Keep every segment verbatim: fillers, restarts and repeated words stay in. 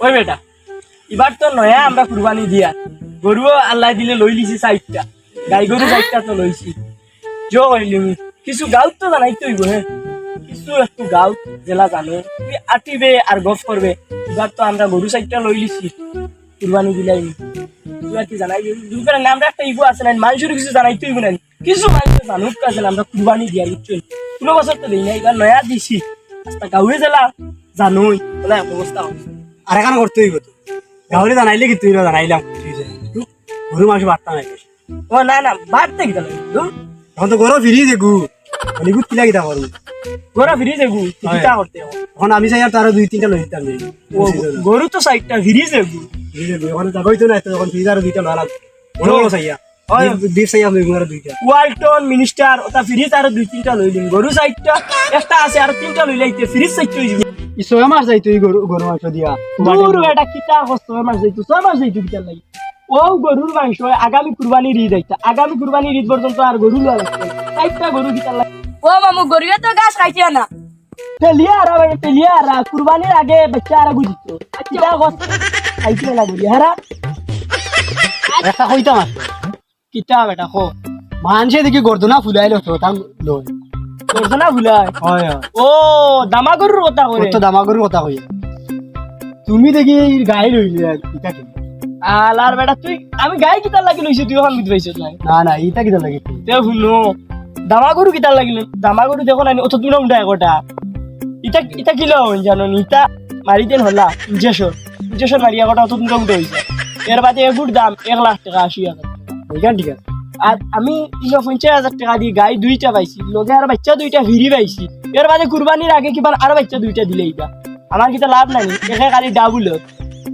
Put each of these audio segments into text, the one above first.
ওই বেটা, ইবার তো নয়া আমরা কুরবানি দিয়া, গরুও আল্লায় দিলে লইলিছি চাইরটা, গাই গরু চাইরটা তো লইছি। জো করিলিমু, কিছু গাউত তো জানাইতে অইবো, হে, কিছু একটু গাউত যেলা জানো, তুমি আটিবে আর গফ করবে। ইবার তো আমরা গরু চাইরটা লইলিছি, কুরবানি দিলাইমু। ইবার কি জানাই, দুকার নামে আমরা একটা ইগু আছে না, মানষরে কিছু জানাইতে অইবো না। কিছু মানষে জানুক আছে না, আমরা কুরবানি দিয়া, বুঝছো? কুনু বছর তো দেই না, ইবার নয়া দিছি। আস্তা গাউয়ে যেলা জানোই, অলা এক অবস্থা অইছে। আর এখান করতে অইবো তো। গাউরে জানাইলে কি তুই না জানাইলাম? গরু মাংস বাড়তা নাই। ও না না, বাড়তে কিতা লাগে? ধুর। এখন তো গরু ফিরিয়ে দেখু। মানে, গুত কিলা কিতা করবো? গরু ফিরিয়ে দেখু, তুই হয়। কিতা করতে হবে? এখন আমি চাই আর তো আরো দুই তিনটা লই দিতাম রে। ও, গরু তো চাইরটা, ফিরিয়ে দেখু। ফিরিয়ে দেখু, এখন তো যাবোই তো না, তো এখন ফিরিয়ে আরো দুইটা লওয়া লাগবে। বড় বড় চাইয়া। হয়। ডিপ, ডিপ চাইয়া আমি আরো দুইটা। ওয়ালটন, মিনিস্টার, ওটা ফিরিয়ে আরো দুই তিনটা লই দিন। গরু চাইরটা, একটা আছে, আরো তিনটা লইলে ইতে ফিরিয়ে চাইতে অইবো। ই ছয় মাস যাইতো ই গরু, গরু মাংস দিয়া। দূর বেটা, কিতা কস ছয় মাস যাইতো? ছয় মাস যাইতো কিতার লাগি? ও গরুর মাংস আগামী কুরবানির ঈদ আইতা, আগামী কুরবানির ঈদ পর্যন্ত আর গরু লওয়া লাগতো না। চাইরটা গরু কিতার লাগি? ও মামু, গরুয়ে তো ঘাস খাইছে না। পেলিয়া হারা ভাই, পেলিয়া হারা, কুরবানির আগে বাচ্চা হারা গুজিত। কিতা কস? খাইছে না গরু হারা। একটা কইতাম আর। কিতা বেটা, কো। মানষে দেখি গর্দনা ফুলাইলো তো, তাম লই। গর্দনা ফুলাই? হয়, হয়। ও, দামা গরুর কথা কইরে। কত দামা গরুর কথা কইরে। তুমি দেখি এই গাই লইলে আর কিতা কি? আলার বেটা, তুই, আমি গাই কিতার লাগি লইছি, তুই অখন বুঝি পাইছস না? না, না, ইটা কিতার লাগি? তে হুনো, দামা গরু কিতার লাগি লই? দামা গরু দেখো না নি, অত দুনো মুন্ডা একটা। ইটা, ইটা কিলা অইন জানো নি? ইটা মারি দেন হলা, ইঞ্জেকশন। ইঞ্জেকশন মারিয়া একটা অত দুনো মুন্ডা অইছে। এর বাদে এগুর দাম এক লাখ টেকা, আশি হাজার টেকা। অইখান ঠিক আছে। আর আমি তিনশো পঞ্চাশ হাজার টেকা দি গাই দুইটা পাইছি, লগে আর বাচ্চা দুইটা ফিরি পাইছি। এর বাদে কুরবানির আগে কিবা আরো বাচ্চা দুইটা দিলে ইটা। আমার কিতা লাভ নাই, একে খালি ডাবল অর।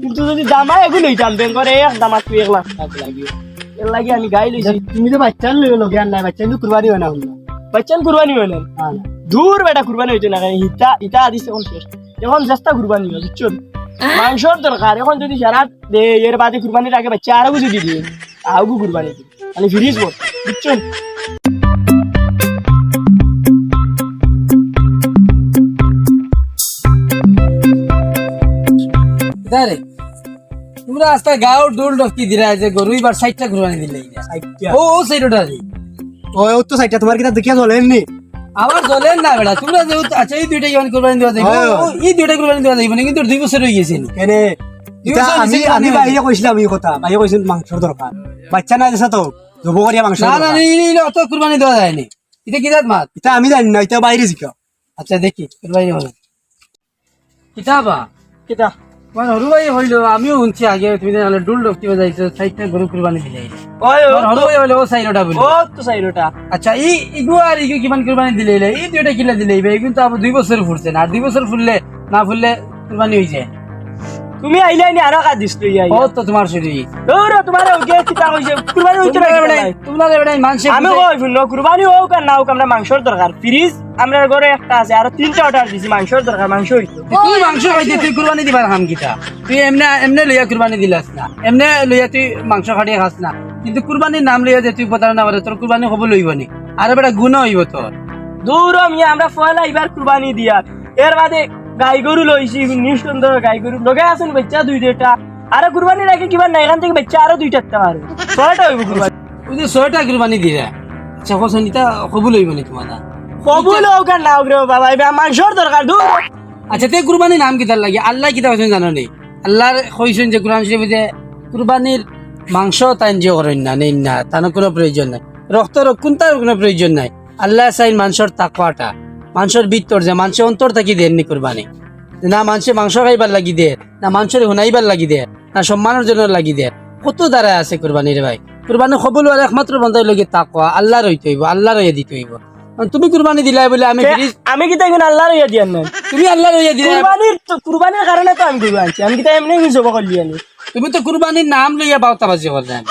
কিন্তু যদি দামা এগু লইতাম, বেঙ্গরে এক দামাত তুই এক লাখ টেকা লাগি। এর লাগি আমি গাই লইছি। তুমি তো বাচ্চা লইও লগে আর নাই, বাচ্চা কিন্তু কুরবানি অয় না, হুনলাম। বাচ্চা কুরবানি অয় না? না, না। দূর বেটা, কুরবানি অইতো না, ইটা, ইটা আদিস অখন শেষ। অখন জেস্তা কুরবানি অয়, বুঝছো? মাংসর দরকার, অখন যদি সারা দে, এর বাদে কুরবানির আগে বাচ্চা আরো যদি দিয়ে, আউগু কুরবানি দিই। মানে ফিরিজ বল, বুঝছো? কিতা রে? তোমরা আস্তা গাউর ডুল ডফকি দিরা যে গরু ইবার ষাইটটা কুরবানি দিলে ইটা। ষাইটটা। ও, ও সাইডটা রে। ও, ও তো ষাইটটা, তোমার কিতা দেখিয়া চলেন নি? আমার চলেন না বেটা, তোমরা যে উত-, আচ্ছা, এই দুইটা ইমান কুরবানি দেওয়া যাইবো, হয়, হয়। ও, এই দুইটা কুরবানি দেওয়া যাইবো না, কিন্তু দুই বছর অই গেছে নি। কেনে? দুই ইটা বছর আমি, অই গেছে আমি কুরবানি বাইরে কইছিলাম এই কথা, বাইরে কইছিল মাংসর দরকার। বাচ্চা না দিছে তো, জবো করিয়া মাংস না, না, দরকার। এই, এই, এই, অত কুরবানি দেওয়া যায় নি। ইটা কি জাত মাছ? ইটা আমি জানি না, ইটা বাইরে জিকাও। আচ্ছা, দেখি, তোর বাইরে বলো। কিতা বা? কিতা? তোমার হরু ভাই হইলো, আমিও হুনছি আগে, তুমি যে মানে ডুল ডফকি বাজাইছো, ষাইটটা গরু কুরবানি দিলে। ওই, তোমার হরু ভাই হইলো, ও সাইরোটা বলি। ও তো সাইরোটা। আচ্ছা, ই, ইগু আর ইগু কিমান কুরবানি দিলে? ই দুইটা কিলা দিলে? ইবে, ইগু তো আবার দুই বছর ফুরছে না, আর দুই বছর ফুরলে, না ফুরলে কুরবানি অই যায়। তুমি আইলে আইনি আরো কাজ দিস তুই আইয়া। ও তো তোমার শরীর। দৌড়ো, তোমার ওকে কিতা কইছে? কুরবানি অইতো না তোমরা কিতা বেটাই, নাই? তোমরা বেটাই মানষে আমি বুঝে কই, হুনো, কুরবানি অউক আর না অউক, আমরা মাংসর দরকার। ফিরিজ আমরার ঘরো একটা আছে, আরো তিনটা অর্ডার দিছি, মাংসর দরকার, মাংস অইতো। তুই মাংস খাইতে তুই কুরবানি দিবার কাম কিতা? তুই এমনে, এমনে লইয়া কুরবানি দিলাস না, এমনে লইয়া তুই মাংস খাটিয়া খাস না, কিন্তু কুরবানির নাম লইয়া যে তুই প্রতারণা করে, তোর কুরবানি কবুল অইবো নি? আরে বেটা, গুনা অইবো তোর। দৌড়ো মিয়া, আমরা পয়লা ইবার কুরবানি দিয়ার, এর বাদে গাই গরু লইছি, নিঃসন্দেহ গাই গরু লগে আছইন বাচ্চা দুই দুইটা। আরে কুরবানির আগে কিবা নাই, এখান থাকি বাচ্চা আরো দুইটা দিতে পারবো, ছয়টা অইবো কুরবানি। ওই যে ছয়টা কুরবানি দিরা, আচ্ছা, কওছইন ইটা কবুল অইবো নি তোমার? কবুল অউক আর না অউক রে বাবা, ইবা মাংসর দরকার, দূর। আচ্ছা, তে কুরবানির নাম কিতার লাগি? আল্লায় কিতা কইছইন জানো নি? আল্লায় কইছইন যে কুরআন শরীফে যে কুরবানির মাংস তাইন যে করইন না, নেইন না, তান কুনু প্রয়োজন নাই। রক্ত রক্ষণ তার কুনু প্রয়োজন নাই। আল্লায় চাইন মানষর তাকওয়াটা, মানষর ভিতর যে মানষে অন্তর থাকি দেইন নি কুরবানি। না মানষে মাংস খাইবার লাগি দের, না মানষরে হুনাইবার লাগি দের, না সম্মান অর্জনর লাগি দের। কত ধারা আছে কুরবানির ভাই। কুরবানি কবুল অওয়ার একমাত্র পন্থা অইলো গি তাকওয়া, আল্লার অইতে অইবো, আল্লার অইয়া দিতে অইবো। কারণ তুমি কুরবানি দিলায় বুলে আমি কে, ফিরিজ আমি কিতা ইগুন আল্লার অইয়া দিয়ার না? তুমি আল্লার অইয়া দিলায়। কুরবানির তো, কুরবানির কারণে তো আমি গরু আনছি, আমি কিতা এমনে ইগুন জবো করলিয়ার নি? তুমি তো কুরবানির নাম লইয়া বাউতাবাজি কররায়।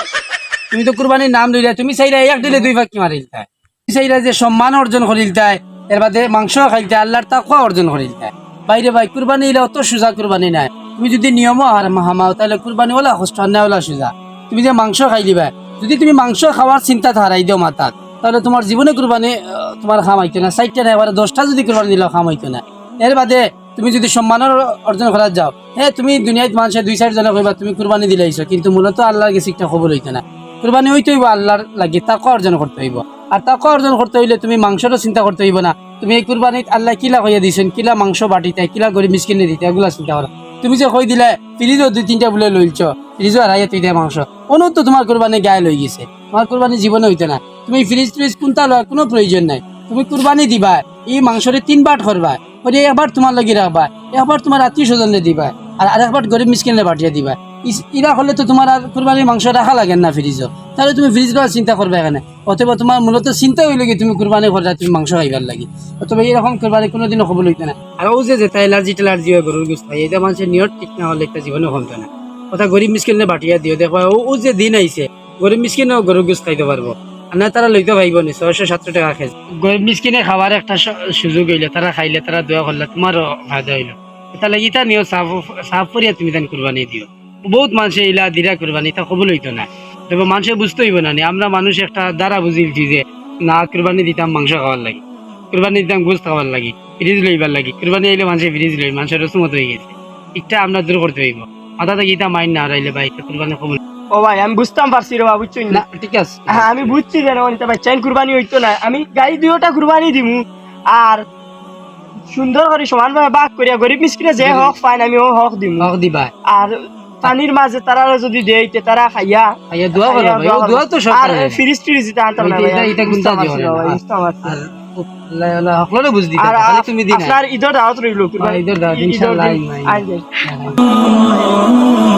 তুমি তো কুরবানির নাম লইলায়, তুমি চাইরায় এক ঢিলে দুই পাখি মারিলিতায়। চাইরায় যে সম্মান অর্জন করিলিতায়, এর বাদে মাংস খাইলিতায়, আল্লার তাকওয়া অর্জন করিলিতায়। ভাইরে ভাই, কুরবানি ইলা অত সুজা কুরবানি নায়। তুমি যুদি নিয়মো হার-, হামাও, তাইলে কুরবানি অলা কষ্ট আর নায় অলা সুজা। তুমি যে মাংস খাইলিবায়, যুদি তুমি মাংস খাওয়ার চিন্তা হারাই দেও মাথাত, তাহলে তোমার জীবনে কুরবানি, আহ, তোমার কাম অইতো না। চাইরটা না, একবারে দশটা যদি কুরবানি দিলেও কাম অইতো না। এর বাদে তুমি যদি সম্মান অর্জন করাত যাও, হ্যাঁ, তুমি দুনিয়াত মানষে দুই চাইর জনে কইবা তুমি কুরবানি দিলাইছো, কিন্তু মূলত আল্লার গেছে ইটা কবুল অইতো না। কুরবানি অইতে অইবো আল্লার লাগি, তাকওয়া অর্জন করতে অইবো। আর তাকওয়া অর্জন করতে অইলে তুমি মাংসরও চিন্তা করতে অইবো না। তুমি এই কুরবানিত আল্লায় কিলা কইয়া দিছইন, কিলা মাংস বাটিতায়, কিলা গরিব মিসকিনরে দিতায়, এগুলা চিন্তা করো। তুমি যে কই দিলায় ফ্রিজো দুই তিনটা বুলে লইলছো, ফ্রিজো হারাইয়া থুইতায় মাংস, অনো তো তোমার কুরবানি গায়েল অইগেছে, তোমার কুরবানি জীবনে অইতো না। তুমি ফ্রিজ ট্রিজ কুনতা লওয়ার কুনু প্রয়োজন নাই। তুমি কুরবানি দিবায়, ই মাংসরে তিন বাট করবায়, করি এক বাট তোমার লাগি রাখবায়, এক বাট তোমার আত্মীয় স্বজনরে দিবায়, আর আরেক বাট গরিব মিসকিনরে বাটিয়া দিবায়। ইস-, ইলা করলে তো তোমার আর কুরবানির মাংস রাখা লাগের না ফ্রিজো, তাইলে তুমি ফ্রিজ লওয়ার চিন্তা করবায় কেনে? অথবা তোমার মূলত চিন্তা অইলো কি তুমি কুরবানি কররায় তুমি মাংস খাইবার লাগি, অথবা এরকম কুরবানি কুনুদিনও কবুল অইতো না। আর অউ যে যেটা অ্যালার্জি টেলার্জি অয় গরুর গোস্ত খাইয়া, ইটা মানষর নিয়ত ঠিক না অইলে ইটা জীবনে কমতো না। অতা গরিব মিসকিনরে বাটিয়া দিও, দেখবায় অউ, অউ যে দিন আইছে, গরিব মিসকিনও গরুর গোস্ত খাইতো পারবো, আর না তারা লইতো পারবো নি ছয়শো সাতশো টেকা কেজি। গরিব মিসকিনে খাওয়ার একটা স-, সুযোগ অইলো, তারা খাইলে, তারা দোয়া করলে, তোমারও ফায়দা অইলো। ইটার লাগি ইটা নিয়ত সাফ, সাফ করিয়া তুমি তান কুরবানি দিও। বউত মানষে ইলা দিরা কুরবানি, ইটা কবুল অইতো না। তবে মানষে বুঝতে অইবো না নি, আমরা মানুষ একটা ধারা বুঝিলছি যে না, কুরবানি দিতাম মাংস খাওয়ার লাগি, কুরবানি দিতাম গোস্ত খাওয়ার লাগি, ফ্রিজ লইবার লাগি। কুরবানি আইলে মানষে ফ্রিজ লইন, মানষর রসুমত অইগেছে। ইটা আমরা দূর করতে অইবো। মাথা থাকি ইটা মাইন্ড না হারাইলে ভাই, ইটা কুরবানি কবুল। ও ভাই, আমি বুঝতাম পারছি রে বা, বুঝছো নি? না, ঠিক আছে। হ্যাঁ, আমি বুঝছি যেন ইটা ভাই, চাইন কুরবানি অইতো না। আমি গাই দুইওটা কুরবানি দিমু, আর সুন্দর করি সমানভাবে ভাগ করিয়া গরিব মিসকিনে যে হক পাইন, আমি অউ হক দিমু। হক দিবায়। আর পানির মাঝে তারারে যদি দেই, তে তারা খাইয়া, খাইয়া দোয়া করবা খাইয়া ভাই, দোয়া অউ দোয়া করবা। তো সব আর করে। ফ্রিজ ট্রিজ ইটা আনতাম না ইটা, ভাই, ইটা, আমি ইটা বুঝতাম কুনটা পারছি দিও না না, ভাই, ভাই। বুঝতাম পারছি না। আর ও, লা, লা, হকলরে বুঝ দিতা, আর খালি তুমি দিও না। আপনার ইদর দাওয়াত রইলো, হ্যাঁ, ইদর দাওয়াত, ইদর ইনশাআল্লাহ, দিন আইন, আইন। আইন যাই। হ্যাঁ, হ্যাঁ।